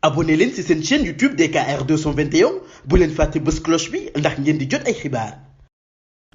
abonné leen ci seen chaîne YouTube DKR 221 bu leen fàtte bës cloche bi ndax ngeen di jot ay xibaar.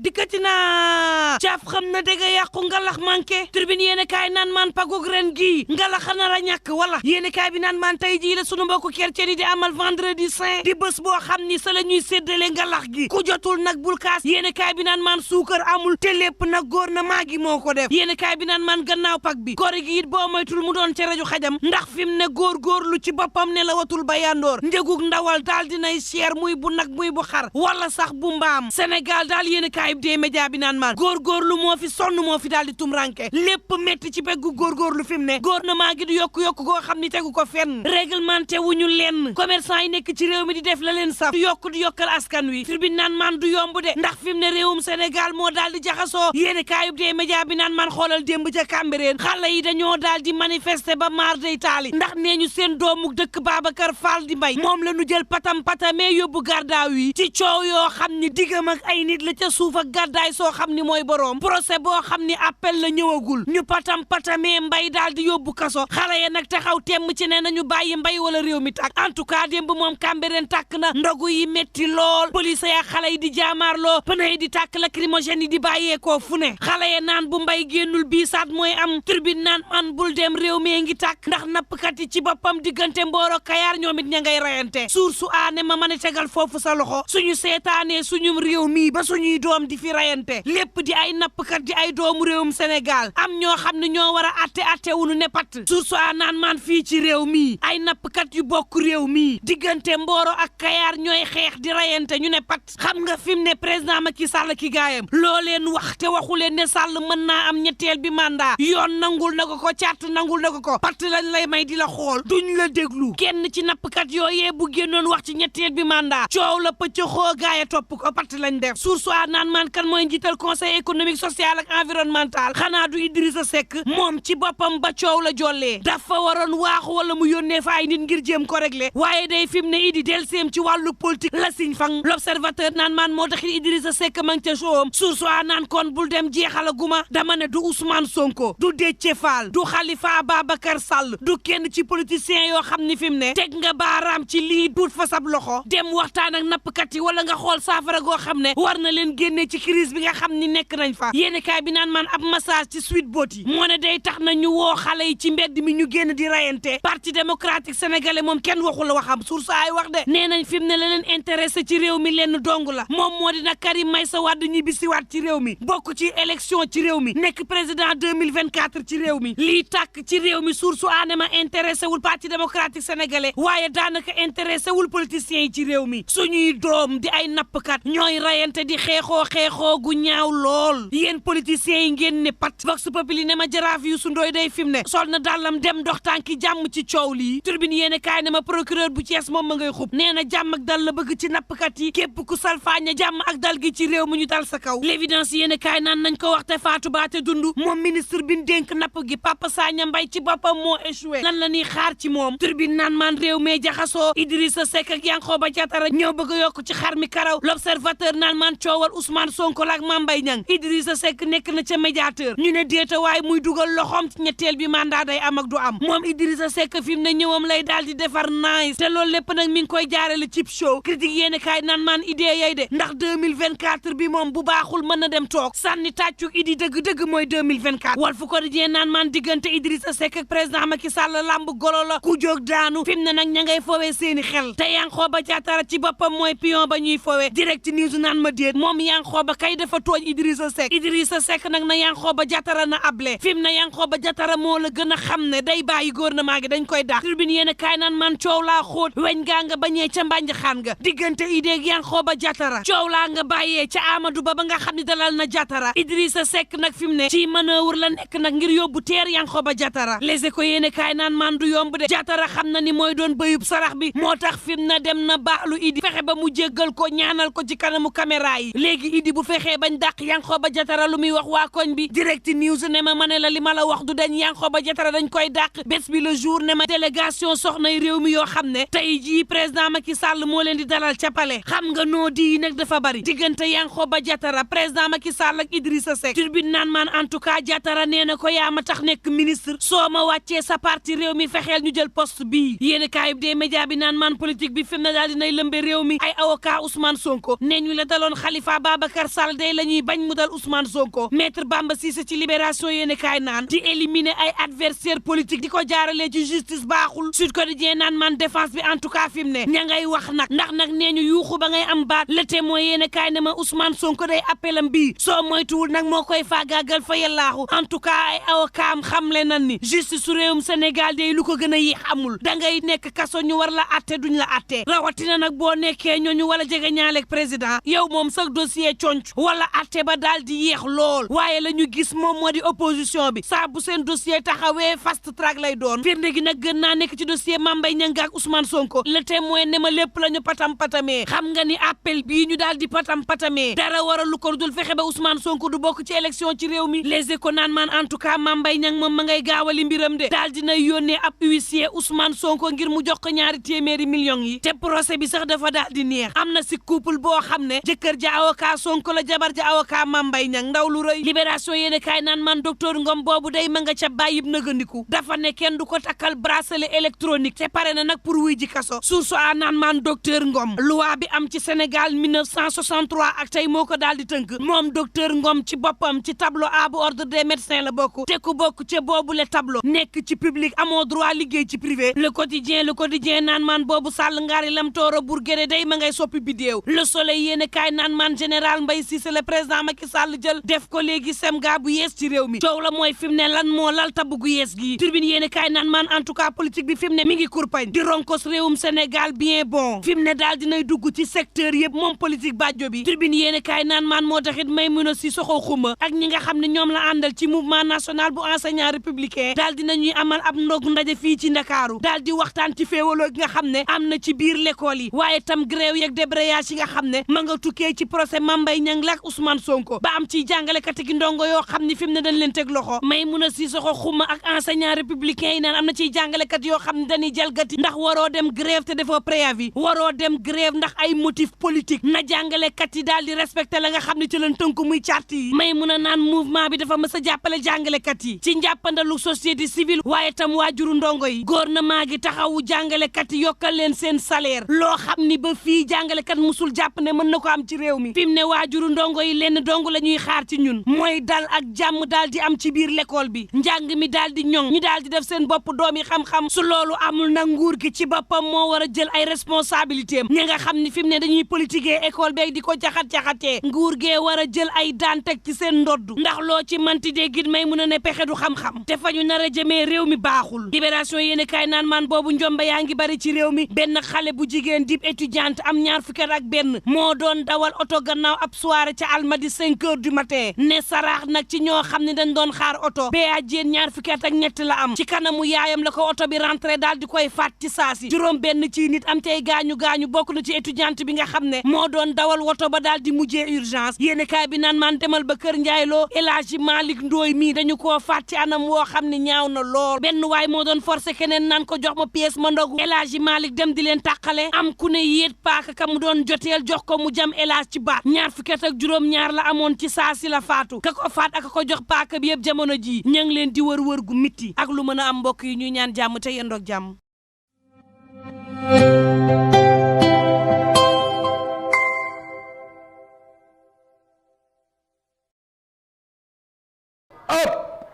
dikkati naa caaf xam na dégg yàqu ngalax manqué tribune yéen kaay naan maan pagug ren gii ngalax nar a ñàkk wala yéen kaay bi naan maan tey jii la sunu mbokku chrétien yi di amal vendredi saint di bés boo xam ni sa la ñuy séddale ngalax gi ku jotul nag bul kaas yéen kaay bi naan maan suukar amul te lépp nag gouvernement gi moo ko def yéen kaay bi naan maan gannaaw pag bi koor gi it boo moytul mu doon cere ju xajam ndax fi mu ne góorgóorlu ci boppam ne la watul ba yandoor njëgug ndawal daal dinay cher muy bu nag muy bu xar wala sax bu mbaam Sénégal daal yéen kaay dee média bi naan maan góorgóorlu moo fi sonn moo fi daal di tumranke lépp métti ci beggu góorgóorlu fi mu ne gouvernement gi di yokku goo xam ni tegu ko fenn réglementé wuñu lenn commerçant yi nekk ci réew mi di def la leen saf di yokkal askan wi tribune naan maan du yomb de ndax fi mu ne réewum Sénégal moo daal di jaxasoo yéeni kaayub dee média bi naan maan xoolal démb ca Cambérène xale yi dañoo daal di manifester ba maar day taali ndax nee ñu seen doomu dëkk Babacar Fall di Mbay moom la ñu jël patamee yóbbu gardaaw yi ci coow yoo xam ni diggam ak ay nit la ca suuf ak gàddaay soo xam ni mooy boroom procès boo xam ni appel la ñëwagul ñu patamee Mbay daal di yóbbu kaso xale ya nag taxaw temm ci ne nañu bàyyi Mbay wala réew mi tàkk en tout cas démb moom Cambérène tàkk na ndogu yi métti lool police ya xale yi di jaamaarloo pneu yi di tàkk lacrymogène yi di bàyyeekoo fu ne xale ya naan bu Mbay génnul bii saat mooy am tribune naan man bul dem réew mi ngi tàkk ndax nappkat yi ci boppam diggante Mboro Kayaar ñoom it ña ngay rayante source aane ma mën a tegal foofu sa loxo suñu seetaanee suñum réew mii ba suñuy doom di fi rayante lépp di ay nappkat di ay doomu réewum Sénégal am ñoo xam ne ñoo war a atte wunu ne pat source a naan maan fii ci réew mii ay nappkat yu bokk réew mii diggante Mboro ak Kayaar ñooy xeex di rayante ñu ne pat xam nga fi mu ne président Macky Sall ki gaayam loo leen wax te waxu leen ne Sall mën naa am ñetteel bi mandat yoon nangul na ko càtt nangul na ko pat lañ lay may di la xool duñ la déglu kenn ci nappkat yooyee bu génnoon wax ci ñetteel bi mandat coow la pëcc xoo gaaya topp ko pat lañ def source a naan maan kan mooy njiital conseil économique social ak environnemental xanaa du Idrissa Seck moom ci boppam ba coow la jollee dafa waroon waaxu wala mu yónnee fa ay nit ngir jéem ko régler waaye day fi mu ne Idi delseem ci wàllu politique la siñ fang l'observateur naan maan moo taxit Idrissa Seck ma ngi ca soom source a naan kon bul dem jeexala guma dama ne du Ousmane Sonko du Déthié Fall du Khalifa Ababacar Sall du kenn ci politiciens yoo xam ni fi mu ne teg nga baaraam ci lii duut fa sab loxo dem waxtaan ak nappkat yi wala nga xool saafara goo xam ne war na leen génnee ci crise bi nga xam ni nekk nañ fa yéeni kaay bi naan maan ab massage ci Sweet Beauty moo ne day tax na ñu woo xale yi ci mbedd mi ñu génn di rayante parti démocratique sénégalais moom kenn waxu la waxam source ay wax de nee nañ fi mu ne la leen intéressé ci réew mi lenn dong la moom moo dina Karim Meïssa Wade ñibbisiwaat ci réew mi bokk ci élection ci réew mi nekk président 2024 ci réew mi lii tàkk ci réew mi source aanema intéressé wul parti démocratique sénégalais waaye daanaka intéressé wul politiciens yi ci réew mi suñuy doom di ay nappkat ñooy rayante di xeexoo gu ñaaw lool yéen politiciens yi ngeen ne pat vox populi ne ma jaraaf Youssou Ndoye day fi mu ne sol na dàllam dem dox tànki jàmm ci coow lii turbine yéen kaay ne ma procureur bu Thiès moom ma ngay xub nee na jàmm ak dal la bëgg ci nappkat yi képp ku salfaaña jàmm ak dal gi ci réew mi ñu dal sa kaw l'évidence yéen kaay naan nañ ko waxte faatu baate dund moom ministre bi dénk napp gi Papa Sagna Mbaye ci boppam moo échoué lan la ñuy xaar ci moom turbine naan maan réew mee jaxasoo Idrissa Seck ak Yankhoba Diattara ñëw bëgg a yokk ci xar mi karaw l'observateur naan maan coowal Ousmane Sonko ak Mame Mbaye Niang Idrissa Seck nekk na ca médiateur ñu ne déeta waaye muy dugal loxoom ci ñetteel bi mandat day am ak du am moom Idrissa Seck fi mu ne ñëwam lay daal di defar nice te loolu lépp nag mi ngi koy jaarale cib show critique yéen kaay naan maan idée yay de ndax 2024 bi moom bu baaxul mën na dem toog sànni tàccu idi dëgg-dëgg mooy 2024 Walf Quotidien naan maan diggante Idrissa Seck ak président Macky Sall lamb golo la ku jóg daanu fi mu ne nag ña ngay foowee seeni xel te Yankhoba Diattara ci boppam mooy pion ba ñuy foowee direct news naan ma déet moom Yankhoba kay dafa tooñ Idrissa Seck nag na Yankhoba Diattara na able fi mu ne Yankhoba Diattara moo la gën a xam ne day bàyyi gouvernement gi dañ koy daax tribune yéen kaay naan man coow laa xóot weñ gaa nga bañee ca mbànj xaan nga diggante idée Yankhoba Diattara coow laa nga bàyyee ca Amadou Ba ba nga xam ne dalal na Diattara Idrissa Seck nag fi mu ne ci manœuvre la nekk nag ngir yóbbu teer Yankhoba Diattara Les Échos yéen kaay naan man du yomb de Diattara xam na ni mooy doon bëyub sarax bi moo tax fi mu ne dem na baalu Idi fexe ba mu jéggal ko ñaanal ko ci kanamu caméra yi léegi Idi bu fexee bañ dàq Yankhoba Diattara lu muy wax waa koñ bi Direct News ne ma ne la li ma la wax du dañ Yankhoba Diattara dañ koy dàq bés bi le jour ne ma délégation soxnay réew mi yoo xam ne tey jii président Macky Sall moo leen di dalal ca palais xam nga noo di nag dafa bari diggante Yankhoba Diattara président Macky Sall ak Idrissa Seck turbine naan maan en tout cas Diattara nee na ko yaa ma tax nekk ministre soo ma wàccee sa parti réew mi fexeel ñu jël poste bii yéen kaayub des médias bi naan maan politique bi fi mu ne daal dinay lëmbe réew mi ay avocat Ousmane Sonko nee ñu la daloon Khalifa Babacar Sall day la ñuy bañ mu dal Ousmane Sonko maître Bamba Cissé ci libération yéen kaay naan di éliminer ay adversaire politique di ko jaaralee ci justice baaxul Sud Quotidien naan man défense bi en tout cas fi mu ne ña ngay wax nag ndax nag nee ñu yuuxu ba ngay am baat le témoin yéen kaay ne ma Ousmane Sonko day appelam bii soo moytuwul nag moo koy faagaagal fa yallaaxu en tout cas ay avocat am xamle nan ni justice su réewum Sénégal day lu ko gën a yéex amul da ngay nekk kaso ñu war la atte duñ la atte rawatina nag boo nekkee ñooñu wala jege ñaaleeg président yow moom sax dossier conc wala atte ba daal di yéex lool waaye la ñu gis moom moo di opposition bi saa bu seen dossier taxawee fast track lay doon firnde gi nag gën naa nekk ci dossier Mame Mbaye Niang ak Ousmane Sonko le témoin ne ma lépp la ñu patam-patamee xam nga ni appel bii ñu daal di patam-patamee dara waral lu ko dul fexe ba Ousmane Sonko du bokk ci élection ci réew mi les échos naan maan en tout cas Mame Mbaye Niang moom ma ngay gaawali mbiram de daal dina yónnee ab huissier Ousmane Sonko ngir mu jox ko ñaari téeméeri millions yi te procès bi sax dafa daal di neex am na si couple boo xam ne jëkkër ja avocat Sonko la jabar ja avocat Mame Mbaye Niang ndaw lu rëy libération yéene kaay naan man docteur Ngom boobu day ma nga ca bàyyib nëgandiku dafa ne kenn du ko takkal bracelet électronique te pare na nag pour wuy ji kaso source a naan man docteur Ngom loi bi am ci Sénégal 1963 ak tey moo ko daal di tënk moom docteur Ngom ci boppam ci tableau A bu ordre des médecins la bokk te ku bokk ca boobu le tableau nekk ci public amoo droit liggéey ci privé le quotidien naan man boobu sàll ngaari lam tooro Bourguéré day ma ngay soppi bidéew le soleil yéene kaay naan man général Mbaye Cissé le président Macky Sall jël def ko léegi semga bu yees ci réew mi coow la mooy fi mu ne lan moo lal tabb gu yees gii turbine yéene kaay naan man en tout cas politique bi fi mu ne mi ngi kurpañ di ronkos réewum Sénégal bien bon fi mu ne daal dinay dugg ci secteur yëpp moom politique bàjjo bi turbine yéene kaay naan man moo taxit Maïmouna Sissoko Khouma ak ñi nga xam ne ñoom la àndal ci mouvement national bu enseignant républicain daal dinañuy amal ab ndog ndaje fii ci Ndakaaru daal di waxtaan ci féewaloo gi nga xam ne am na ci biir l'école yi waaye tam grève yeeg débrayage yi nga xam ne ma nga tukkee ci procès Mame Mbaye Niang ak Ousmane Sonko ba am ci jàngalekat gi ndongo yoo xam ni fi mu ne dañ leen teg loxo Maïmouna Sissoko Khouma ak enseignant républicain yi naan am na ciy jàngalekat yoo xam ne dañuy jalgati ndax waroo dem grève te defoo préavis waroo dem grève ndax ay motif politique na jàngalekat yi daal di respecté la nga xam ne ci leen tënku muy charte yi Maïmouna naan mouvement bi dafa mës a jàppale jàngalekat yi ci njàppandalu société civile waaye tam waajuru ndongo yi gouvernement gi taxawu jàngalekat yi yokkal leen seen salaire loo xam ni ba fii jàngalekat musul jàpp ne mën na ko am ci réew mi fi mu ne waajuru ndongo yi lenn dong la ñuy xaar ci ñun mooy dal ak jàmm daal di am ci biir l'école bi njàng mi daal di ñoŋ ñu daal di def seen bopp doom yi xam-xam su loolu amul nag nguur gi ci boppam moo war a jël ay responsabilité am ñi nga xam ni fi mu ne dañuy politiquer école beeg di ko jaxat-jaxatee nguur gee war a jël ay daan teg ci seen ndodd ndax loo ci manti déggit may mun a ne pexe du xam-xam te fa ñu nar a jëmee réew mi baaxul libération yéene kaay naan man boobu njomba yaa ngi bari ci réew mi benn xale bu jigéen dib étudiante am ñaar fukki at ak benn moo doon dawal oto gannaaw ab soirée ca Almadies 5 heures du matin ne saraax nag ci ñoo xam ne dañ doon xaar oto bee jéen ñaar fukki at ak ñett la am ci kanamu yaayam la ko oto bi rentré daal di koy faat ci saasi juróom benn ci nit am tey gaañu-gaañu bokk na ci étudiante bi nga xam ne moo doon dawal woto ba daal di mujjee urgence yéene kaay bi naan man demal ba kër njaayloo El Hadji Malick Ndoye mii dañu koo faat ci anam woo xam ne ñaaw na lool benn waay moo doon forcé keneen naan ko jox ma pièce ma ndogu El Hadji Malick dem di leen tàqale am ku ne yéet paaka ka mu doon joteel jox ko mu jam El Hadji ci baat ñaar fukki at ak juróom ñaar la amoon ci saasi la faatu ka ko faat ak ko jox paaka bi yëpp jamono ji ña ngi leen di wër gu mitti ak lu mën a am mbokk yi ñuy ñaan jàmm te yendoog jàmm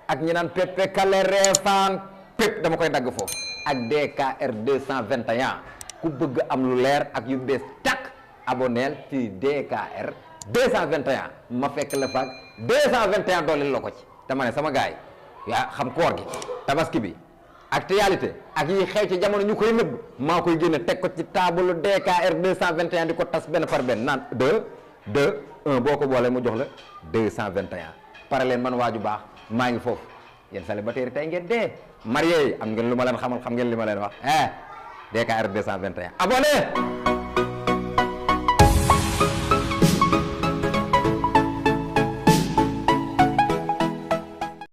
ak ñi naan pepe kale reefaan pep dama koy dagg foofu ak DKR 221 ku bëgg am lu leer ak yu bees takk aboneel ci DKR 221 ma fekk la faak 221 dooleel la ko ci dama ne sama gaay yaa xam koor gi tabaski bi actualité ak yi xew ci jamono ñu koy nëbb maa koy génne teg ko ci table DKR 221 di ko tas benn par benn naan 1 boo ko boolee mu jox la 221 pare leen man waaju baax maa ngi foofu yéen célibataire tey ngeen dee marié yi am ngeen lu ma leen xamal xam ngeen li ma leen wax DKR 221 abonné